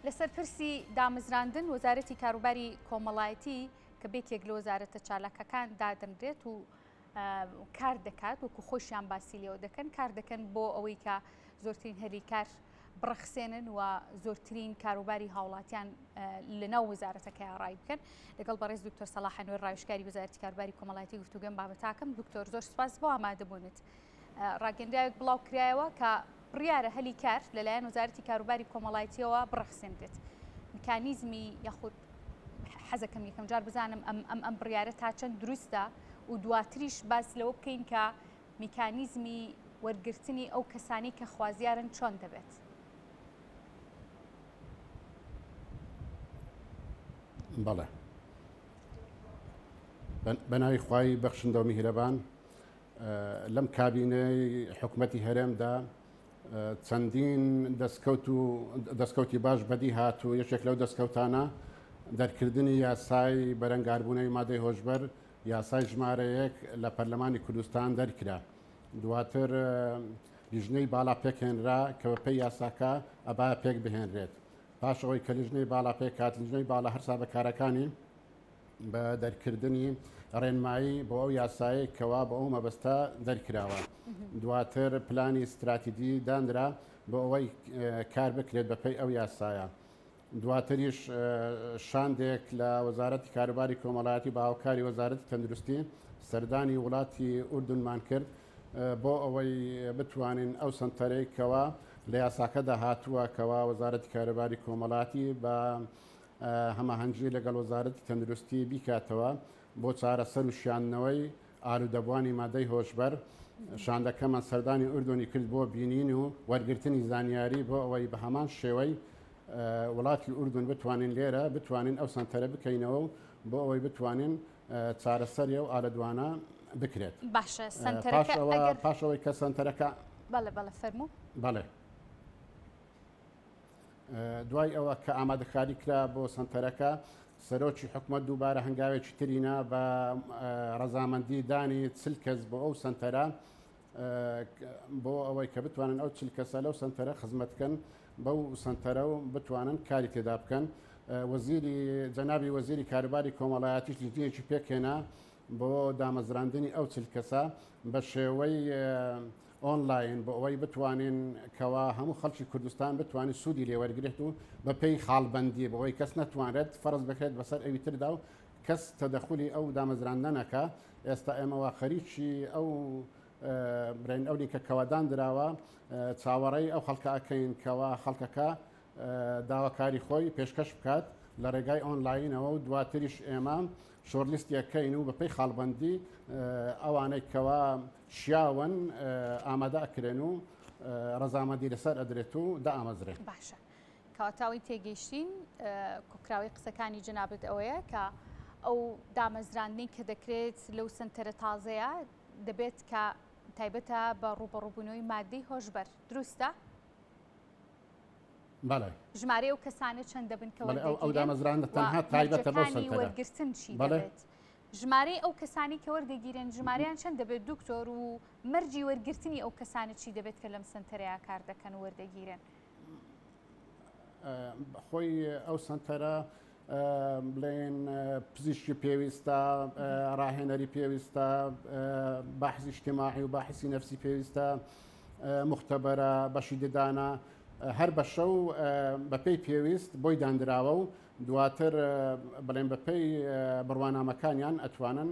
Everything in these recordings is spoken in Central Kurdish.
لەسەر پرسی دامەزراندن وەزارەتی کاروباری کۆمەڵایەتی کە بێکێک لە وەزارەتە چالاکەکان دادەنرێت و کار دەکات وەکو خۆشیان باسی لێوە دەکەن کار دەکەن بۆ ئەوەی کە زۆرترین هەلی کار بڕەخسێنن و زۆرترین کاروباری هاوڵاتیان لە ناو وەزارەتەکەیان ڕای بکەن لەگەڵ بەڕێز دکتۆر سەڵاح ئەنوەر ڕاویشکاری وەزارەتی کاروباری کۆمەڵایەتی گفتوگەم بابەتاکەم دکتۆر زۆر سپاس بۆ ئامادەبوونت ڕاگەندراوێک بڵاو کرایەوە کە بڕیارە هەلی کار لەلایەن وەزارەتی کاروباری کۆمەڵایەتیەوە بڕەخسێنرێت میکانیزمی یاخود حەزەکەم یەکەم جار بزانم ئەم ئەم ئەم بڕیارە تا چەند دروستە و دواتریش باس لەوە بکەین کە میکانیزمی وەرگرتنی ئەو کەسانەی کە خوازیارن چۆن دەبێت؟ بەڵێ بە ناوی خوای بەخشندە و میهرەبان لەم کابینەی حکومەتی هەرێمدا چەندین دەستکەوت و دەستکەوتی باش بەدی هات و یەکێک لەو دەستکەوتانە دەرکردنی یاسای بەرەنگاربوونەوەی مادەی هۆشبەر یاسای ژمارە یەک لە پەرلەمانی کوردستان دەرکرا. دواتر لیژنەی باڵا پێکهێنرا کە بەپێی یاساکە ئەبایە پێک بهێنرێت. پاش ئەوەی کە لیژنەی باڵا پێکهات، لیژنەی باڵا هەرسا بە کارەکانی بە دەرکردنی ڕێنمایی بۆ ئەو یاسایەی کەوا بۆ ئەو مەبەستە دەرکراوە. دواتر پلانی ستراتیجی دانرا بۆ ئەوەی کار بکرێت بەپێی ئەو یاسایە. دواتریش شاندێک لە وەزارەتی کاروباری کۆمەڵایەتی بە هاوکاری وەزارەتی تەندروستی سەردانی وڵاتی ئوردنمان کرد بۆ ئەوەی بتوانین ئەو سەنتەرەی کەوا لە یاساکەدا هاتووە کەوا وەزارەتی کاروباری کۆمەڵاتی بە هەماهەنگی لەگەڵ وەزارەتی تەندروستی بیکاتەوە بۆ چارەسەر و شیاندنەوەی ئالوودەبووانی مادەی هۆشبەر، شاندەکەمان سەردانی ئوردنی کرد بۆ بینین و وەرگرتنی زانیاری بۆ ئەوەی بە هەمان شێوەی وڵاتی ئوردن بتوانین لێرە بتوانین ئەو سەنتەرە بکەینەوە و بۆ ئەوەی بتوانین چارەسەری ئەو ئالەدوانە بکرێت. باشە سەنتەرەکە ئەگەر پاش ئەوەی کە سەنتەرەکە بەڵێ بەڵێ فەرموو. بەڵێ. دوای ئەوە کە ئامادەکاری کرا بۆ سەنتەرەکە، سەرۆکی حکومەت دووبارە هەنگاوێکی تری نا بە ڕەزامەندی دانی چل کەس بۆ ئەو سەنتەرە بۆ ئەوەی کە بتوانن ئەو چل کەسە لەو سەنتەرە خزمەت بکەن بەو سەنتەرە و بتوانن کاری تێدا بکەن. وەزیری جەنابی وەزیری کاروباری کۆمەڵایەتیش لیژنەیەکی پێکهێنا بۆ دامەزراندنی ئەو چل کەسە بە شێوەی ئۆنلاین بۆ ئەوەی بتوانین کەوا هەموو خەڵکی کوردستان بتوانین سوودی لێ وەرگرێت و بەپێی خاڵبەندی بۆ ئەوەی کەس نەتوانرێت فەرز بکرێت بەسەر ئەوی تردا و کەس تەدەخولی ئەو دامەزراندنە نەکا ئێستا ئێمە وا خەریکی ئەو برێن ئەو لینکە کەوا داندراوە چاوەڕێی ئەو خەڵکە ئەکەین کەوا خەڵکەکە داواکاری خۆی پێشکەش بکات لە ڕێگای ئۆنلاینەوە و دواتریش ئێمە shortlist ی ئەکەین و بەپێی خاڵبەندی ئەوانەی کەوا شیاون ئامادە ئەکرێن و ڕەزامەندی لەسەر ئەدرێت و دائامەزرێن. باشە کەواتە ئەوەی تێگەیشتین کۆکراوەی قسەکانی جەنابت ئەوەیە کە ئەو دامەزراندنەی کە دەکرێت لەو سەنتەرە تازەیە دەبێت کە تایبەتە بە ڕووبەڕووبوونەوەی مادەی هۆشبەر دروستە؟ بەڵێ. ژمارەی ئەو کەسانە چەند دەبن کە بەڵێ ئەو وەردەگیرێن دامەزراندنە و تەنها تایبەتە بەو مەرجەکانی سەنتەرە. وەرگرتن چی بەڵێ. دەبێت؟ ژمارەی ئەو کەسانەی کە وەردەگیرێن ژمارەیان چەند دەبێت دکتۆر و مەرجی وەرگرتنی ئەو کەسانە چی دەبێت کە لەم سەنتەرەیا کار دەکەن و وەردەگیرێن؟ خۆی ئەو سەنتەرە بڵێن پزیشکی پێویستە، ڕاهێنەری پێویستە، باحسی اجتماعی و باحسی نەفسی پێویستە، مختبەرە، بەشی ددانە، هەر بەشە و بەپێی پێویست بۆی داندراوە و دواتر بڵێن بەپێی بڕوانامەکانیان ئەتوانن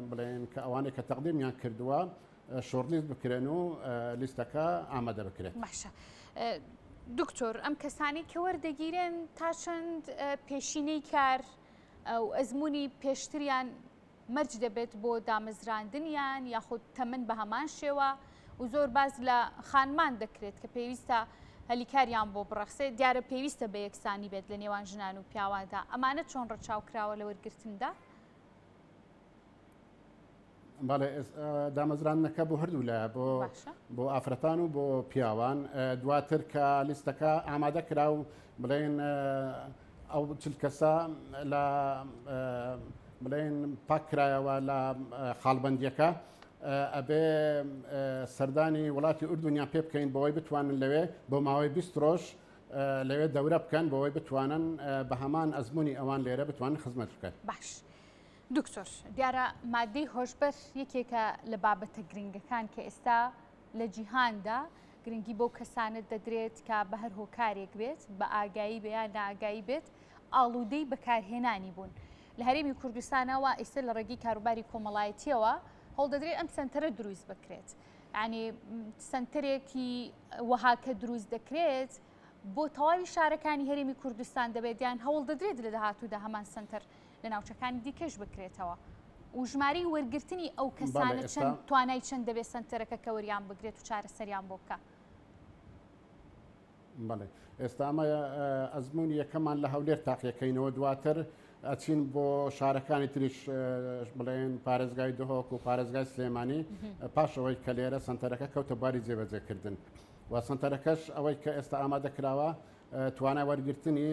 بڵێن کە ئەوانەی کە تەقدیمیان کردووە shortlist بکرێن و لیستەکە ئامادە بکرێت. باشە دکتۆر ئەم کەسانی کە وەردەگیرێن تا چەند پێشینەی کار و ئەزمموی پێشتریان مەرج دەبێت بۆ دامەزراندنیان یاخود تەمەن بە هەمان شێوە و زۆر باس لە خانمان دەکرێت کە پێویستە هەلی کاریان بۆ بڕەخسێت، دیارە پێویستە بە یەکسانی بێت لە نێوان ژنان و پیاواندا، ئەمانە چۆن ڕەچاو کراوە لە وەرگرتندا؟ بەڵێ دامەزراندنەکە بۆ هەردوو لایە بۆ بۆ ئافرەتان و بۆ پیاوان دواتر کە لیستەکە ئامادە کرا و بڵێن ئەو چل کەسە لە بڵێن پاک کرایەوە لە خاڵبندیەکە ئەبێ سەردانی وڵاتی ئوردونیان پێ بکەین بەوەی بتوانن لەوێ بۆ ماوەی 20 ڕۆژ لەوێ دەورە بکەن بۆ ئەوەی بتوانن بە هەمان ئەزموونی ئەوان لێرە بتوانن خزمەت بکەن. باش دکتۆر دیارە مادەی هۆشبەر یەکێکە لە بابەتە گرنگەکان کە ئێستا لە جیهاندا گرنگی بەو کەسانە دەدرێت کە بە هەر هۆکارێک بێت بە ئاگایی بێ یان نائاگایی بێت ئاڵوودەی بەکارهێنانی بوون. لە هەرێمی کوردستانەوە ئێستا لە ڕێگەی کاروباری کۆمەڵایەتیەوە هەوڵدەدرێت ئەم سەنتەرە دروست بکرێت. یعنی سەنتەرێکی وەها کە دروست دەکرێت بۆ تەواوی شارەکانی هەرێمی کوردستان دەبێت یان هەوڵ دەدرێت لە داهاتوودا هەمان سەنتەر لە ناوچەکانی دیکەش بکرێتەوە و ژمارەی وەرگرتنی ئەو کەسانە چەند توانای چەند دەبێت سەنتەرەکە کە وەریان بگرێت و چارەسەریان بۆ بکە؟ بەڵێ ئێستا ئەمە ئەزمموی یەکەمان لە هەولێر تاقیەکەینەوە دواتر ئەچین بۆ شارەکانی تریش بڵێن پارێزگای دهۆک و پارێزگای سلێمانی پاش ئەوەی کە لێرە سنتەرەکە کەوتە باری جێبەجێکردن و سنتەرەکەش ئەوەی کە ئێستا ئامادە کراوە توانای وەرگرتنی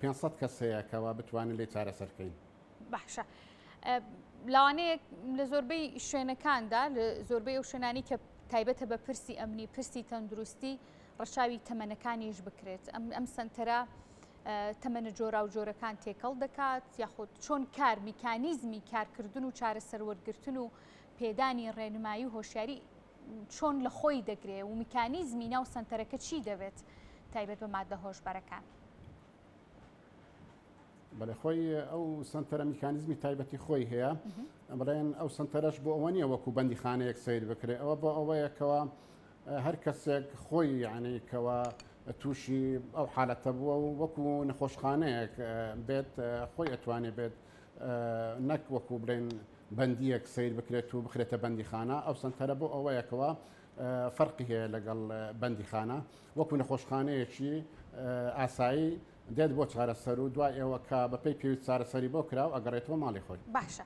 500 کەس هەیە کەوا بتوانین لێ چارەسەر بکەین. باشە لەوانەیە لە زۆربەی شوێنەکاندا لە زۆربەی ئەو شوێنانی کە تایبەتە بە پرسی ئەمنی پرسی تەندروستی ڕەچاوی تەمەنەکانیش بکرێت ئەم ئەم سنتەرە تەمەنە جۆرا و جۆرەکان تێکەڵ دەکات یاخود چۆن کار میکانیزمی کارکردن و چارەسەر وەرگرتن و پێدانی ڕێنمایی و هۆشیاری چۆن لە خۆی دەگرێ و میکانیزمی ناو سەنتەرەکە چی دەبێت تایبەت بە مادە هۆشبەرەکان؟ بەڵێ خۆی ئەو سنتەرە میکانیزمی تایبەتی خۆی هەیە بڵێن ئەو سنتەرەش بۆ ئەوە نییە وەکو بەندیخانەیەک سیر بکرێ ئەوە بۆ ئەوەیەکەوە هەر کەسێک خۆی یعنی کەوا تووشی ئەو حالەتە بووە و وەکو نەخۆشخانەیەک بێت خۆی ئەتوانێ بێت نەک وەکو بڵێن بەندیەک سیر بکرێت و بخرێتە بەندیخانە ئەو سنتەرە بۆ ئەوەیەکەوە فەرقی هەیە لەگەڵ بەندیخانە وەکو نەخۆشخانەیەکی ئاسایی دێت بۆ چارەسەر و دوای ئێوە کە بەپێی پێویست چارەسەری بۆ کرا و ئەگەڕێتەوە ماڵی خۆی. باشە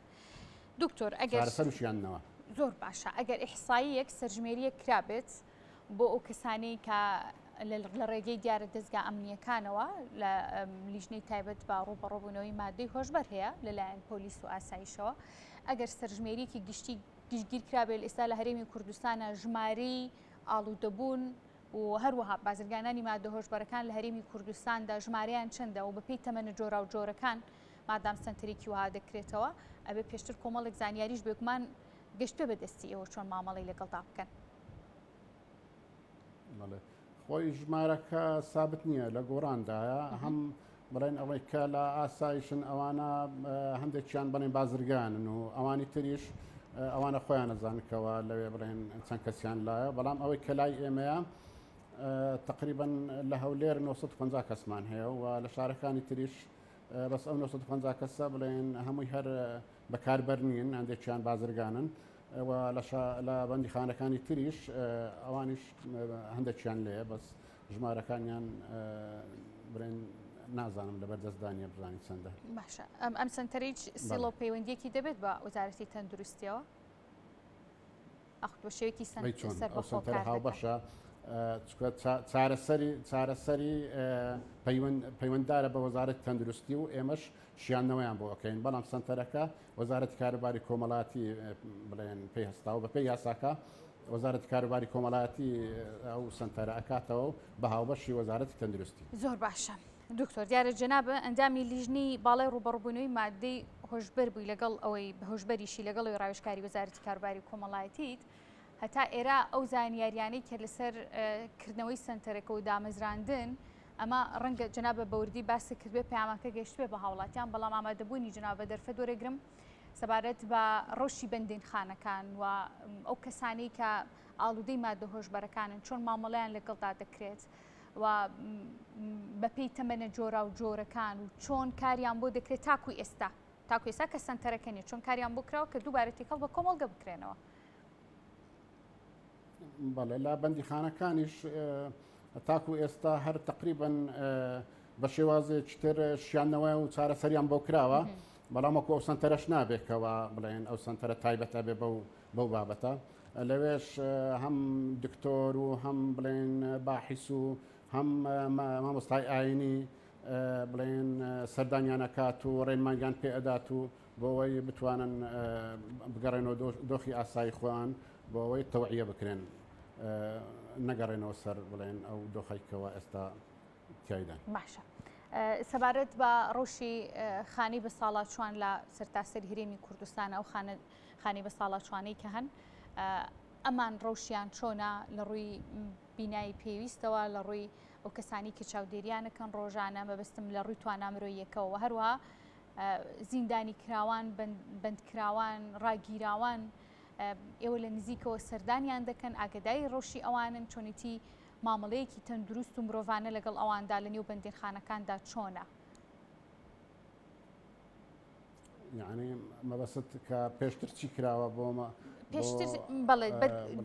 دکتۆر ئەگەر چارەسەر و شیاندنەوە. زۆر باشە ئەگەر ئیحساییەک سەرژمێریەک کرابێت بۆ ئەو کەسانەی کە لە ڕێگەی دیارە دەزگا ئەمنیەکانەوە لە لیژنەی تایبەت بە ڕووبەڕووبوونەوەی مادەی هۆشبەر هەیە لەلایەن پۆلیس و ئاسایشەوە ئەگەر سەرژمێریەکی گشتی گشتگیر کرابێت ئێستا لە هەرێمی کوردستانە ژمارەی ئاڵوودەبوون و هەروەها بازرگانانی مادە هۆشبەرەکان لە هەرێمی کوردستاندا ژمارەیان چەندە و بەپێی تەمەنە جۆراوجۆرەکان مادام سەنتەرێکی وەها دەکرێتەوە ئەبێ پێشتر کۆمەڵێک زانیاریش بێگومان گەشتبێ بە دەستی ئێوە چۆن مامەڵەی لەگەڵدا بکەن. بەڵێ خۆی ژمارەکە سابت نییە لە گۆڕاندایە هەم بڵێن ئەوەی کە لە ئاسایشن ئەوانە هەندێکیان بڵێن بازرگانن و ئەوانی تریش ئەوانە خۆیان نەزانکەوە لەوێ بڵێن چەند کەسیان لایە بەڵام ئەوەی کە لای ئێمەیە تقریبا لە هەولێر 950 کەسمان هەیە و لە شارەکانی تریش بەس ئەو 950 کەسە بڵێن هەمووی هەر بەکاربەر نین هەندێکیان بازرگانن و لە بەندیخانەکانی تریش ئەوانیش هەندێکیان لێیە بەس ژمارەکانیان برێن نازانم لەبەر دەستدانە بزانانی چەندە. باشە ئەم ئەم سنتەریچ سیڵۆ پەیوەندیەکی دەبێت بە وەزارەتی تەندروستیەوە ئەخت بە شێوەیەکی سەر هاوبەشە چارەسەری چارەسەری پەیوەنددارە بە وەزارەت تەندروستی و ئێمەش شیاندنەوەیان بۆ ئەکەین بەڵام سەنتەرەکە وەزارەتی کاروباری کۆمەڵاتی بڵێن پێی هەستاوە بەپێی یاساکە وەزارەتی کاروباری کۆمەڵایەتی ئەو سەنتەرە ئەکاتەوە و بە هاوبەشی وەزارەتی تەندروستی. زۆر باشە دکتۆر دیارە جەنابە ئەندامی لیژنەی باڵای ڕووبەڕووبوونەوەی مادەی هۆشبەر بووی لەگەڵ ئەوەی بە هۆشبەریشی لەگەڵ ئەوی ڕاوێژکاری وەزارەتی کاروباری کۆمەڵایەتیت هەتا ئێرە ئەو زانیاریانەی کە لەسەر کردنەوەی سەنتەرەکە و دامەزراندن ئەمە ڕەنگە جەنابە بەوردی باست کردبێ پەیامەکە گەشتبێ بە هاوڵاتیان بەڵام ئامادەبوونی جەنابە دەرفەت وەرەگرم سەبارەت بە ڕەوشی بەندینخانەکان و ئەو کەسانەی کە ئاڵودەی مادە هۆشبەرەکانن چۆن مامەڵەیان لەگەڵدا دەکرێت و بەپێی تەمەنە جۆرا و جۆرەکان و چۆن کاریان بۆ دەکرێت تاکو ئێستا تاکو ئێستا کە سنتەرەکە نیە چۆن کاریان بۆ کراوە کە دووبارە تێکەڵ بە کۆمەڵگە بکرێنەوە. بەڵێ لە بەندیخانەکانیش تاکو ئێستا هەر تقریبن بە شێوازێکی تر شیانەوە و چارەسەریان بۆ کراوە بەڵام وەکو ئەو سنتەرەش نابێتەوە بڵێن ئەو سنتەرە تایبەتە بێ بەو بەو بابەتە لەوێش هەم دکتۆر و هەم بڵێن باحیس و هەم مامۆستای ئاینی بڵێن سەردانیانەکات و ڕێنماییان پێ ئەدات و بۆ ئەوەی بتوانن بگەڕێنەوە دۆخی ئاسایی خۆیان بۆ ئەوەی تەوعیە بکرێن نەگەڕێنەوە سەر بڵێن ئەو دۆخی کەەوە ئێستا تیایدان. باشە سەبارەت بە ڕەوشی خانەی بەساڵاچووان لە سەرتاسەری هەرێمی کوردستان ئەو خانە خانەی بەساڵاچووانەی کە هەن ئەمان ڕەوشیان چۆنە لە ڕووی بینایی پێویستەوە لە ڕووی ئەو کەسانی کە چاودێریانەکەن ڕۆژانە مەبەستم لە ڕووی توانا مرۆیەکەوە هەروەها زیندانی کراوان بەندکراوان ڕاگیراوان ئێوە لە نزیکەوە سەردانیان دەکەن ئاگداری ڕەوشی ئەوانن چۆنیتی مامەڵەیەکی تەندروست و مرۆڤانە لەگەڵ ئەواندا لە نێو بەندینخانەکاندا چۆنە؟ یعنی مەبەست کە پێشتر چی کراوە بۆمە پێشتر بەڵێ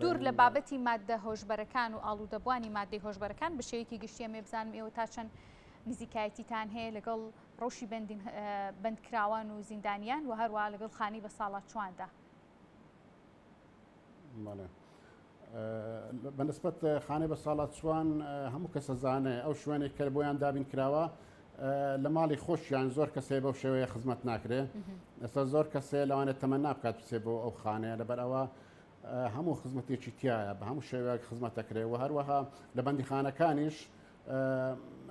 دوور لە بابەتی مادە هۆشبەرەکان و ئاڵوودەبووانی مادەی هۆشبەرەکان بە شێوەیەکی گشتی ئەمێ بزانم ئێوە تا چەند نزیکایەتیتان هەیە لەگەڵ ڕەوشی بەندکراوان و زیندانیان و هەروە لەگەڵ خانی بە ساڵاچواندا. بەڵێ بەنسبەت خانەی بە ساڵاچوان هەموو کەسە زانێ ئەو شوێنێک کە بۆیان دابین کراوە لە ماڵی خۆشیان زۆر کەسێ بەو شێوەیە خزمەت ناکرێ ئێستا زۆر کەسێ لەوانێت تەمە نابکات بچێ بۆ ئەو خانەیە لەبەر ئەوە هەموو خزمەتێکی تایە بە هەموو شێوەیەک خزمەت دەکرێ و هەروەها لە بەندیخانەکانیش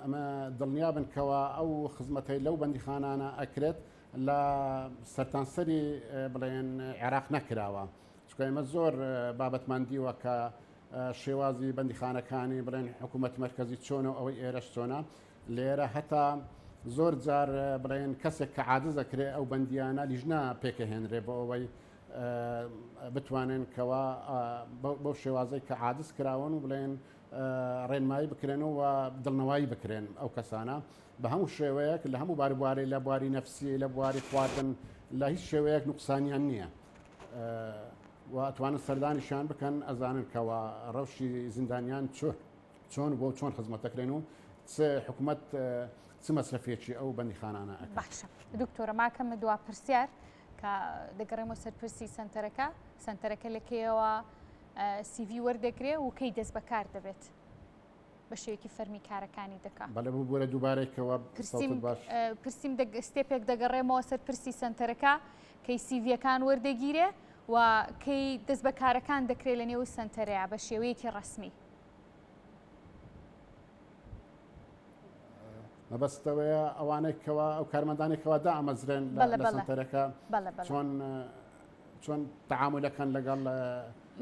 ئەمە دڵنیا بن کەوا ئەو خزمەتەی لەو بەندیخانانە ئەکرێت لە سەرتانسەری بڵێن عێراق نەکراوە چونکە ئێمە زۆر بابەتمان دیوە کە شێوازی بەندیخانەکانی بڵێن حکوومەت مەرکەزی چۆنە و ئەوەی ئێرەش چۆنە لێرە هەتا زۆر جار بڵێن کەسێک کە عادز دەکرێ ئەو بەندیانە لیژنە پێکەهێنرێ بۆ ئەوەی بتوانن کەوا بەو شێوازەی کە عادز کراون و بڵێن ڕێنمایی بکرێن و دڵنەوایی بکرێن ئەو کەسانە بە هەموو شێوەیەک لە هەموو باروبارەی لە بواری نەفسی لە بواری خواردن لە هیچ شێوەیەک نوقسانیان نییە و ئەتوانن سەردانیشیان بکەن ئەزانن کەوا ڕەوشی زیندانیان چۆن بۆ چۆن خزمەت دەکرێن و چ حکوومەت چ مەسرەفێکی ئەو بەندیخانانە ئەکات. باشە دکتۆرە ماکەمە دوا پرسیار کە دەگەڕێمەوە سەر پرسی سەنتەرەکە سەنتەرەکە لە کەیەوە سیڤی وەردەگرێ و کەی دەست بەکار دەبێت؟ بە شێوەیەکی فەرمی کارەکانی دەکا. بەڵێ ببورە دووبارەی کەوە پرسیم پرسیم ستێپێک دەگەڕێمەوە سەر پرسی سەنتەرەکە کەی سیڤیەکان وەردەگیرێ و کەی دەست بە کارەکان دەکرێت لە نێو سەنتەرەیە بە شێوەیەکی ڕەسمی. مەبەستەوەیە ئەوانەی کەوا ئەو کارمەندانی کەوا دامەزرێن لە سەنتەرەکە چۆن چۆن تەعامولەکەن لەگەڵ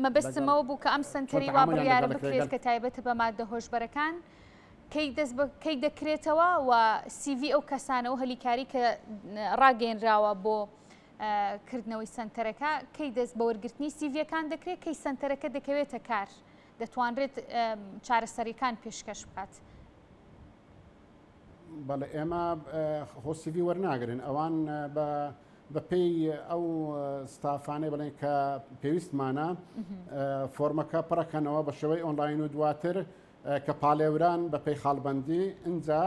مەبەستم ئەوە بوو کە ئەم سەنتەری وا بڕیارە بکرێت کە تایبەتە بە ماددە هۆشبەرەکان کەی دەست بە کەی دەکرێتەوە و سیڤی ئەو کەسانە و هەلیکاری کە ڕاگەیەنراوە بۆ کردنەوەی سەنتەرەکە کەی دەست بە وەرگرتنی سیڤیەکان دەکرێت کەی سەنتەرەکە دەکەوێتە کار دەتوانرێت چارەسەریەکان پێشکەش بکات. بەڵێ ئێمە خۆ سیڤی وەرناگرن ئەوان بە بەپێی ئەو ستافانەی بڵێن کە پێویستمانە فۆرمەکە پڕەکەنەوە بە شێوەی ئۆنلاین و دواتر کە پاڵێوران بەپێی خاڵبندی ئینجا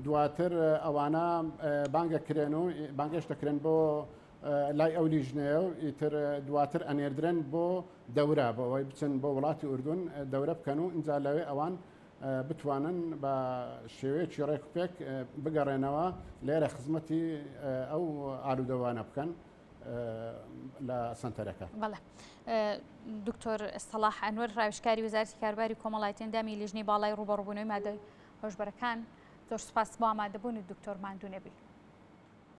دواتر ئەوانە بانگە کرێن و بانگێش دەکرێن بۆ لای ئەو لیژنەیە و ئیتر دواتر ئەنێردرێن بۆ دەورە بۆ ئەوەی بچن بۆ وڵاتی ئوردون دەورە بکەن و ئینجا لەوێ ئەوان بتوانن بە شێوەیەکی ڕێک و پێک بگەڕێنەوە لێرە خزمەتی ئەو ئالوودەوانە بکەن لە سنتەرەکە. بەڵێ دکتۆر سەڵاح ئەنوەر ڕاوێژکاری وەزارەتی کاروباری کۆمەڵایەتی ئەندامی لیژنەی باڵای ڕووبەڕووبوونەوەی مادە هۆشبەرەکان زۆر سوپاس بۆ ئامادەبوونت دکتۆر ماندوو نەبی.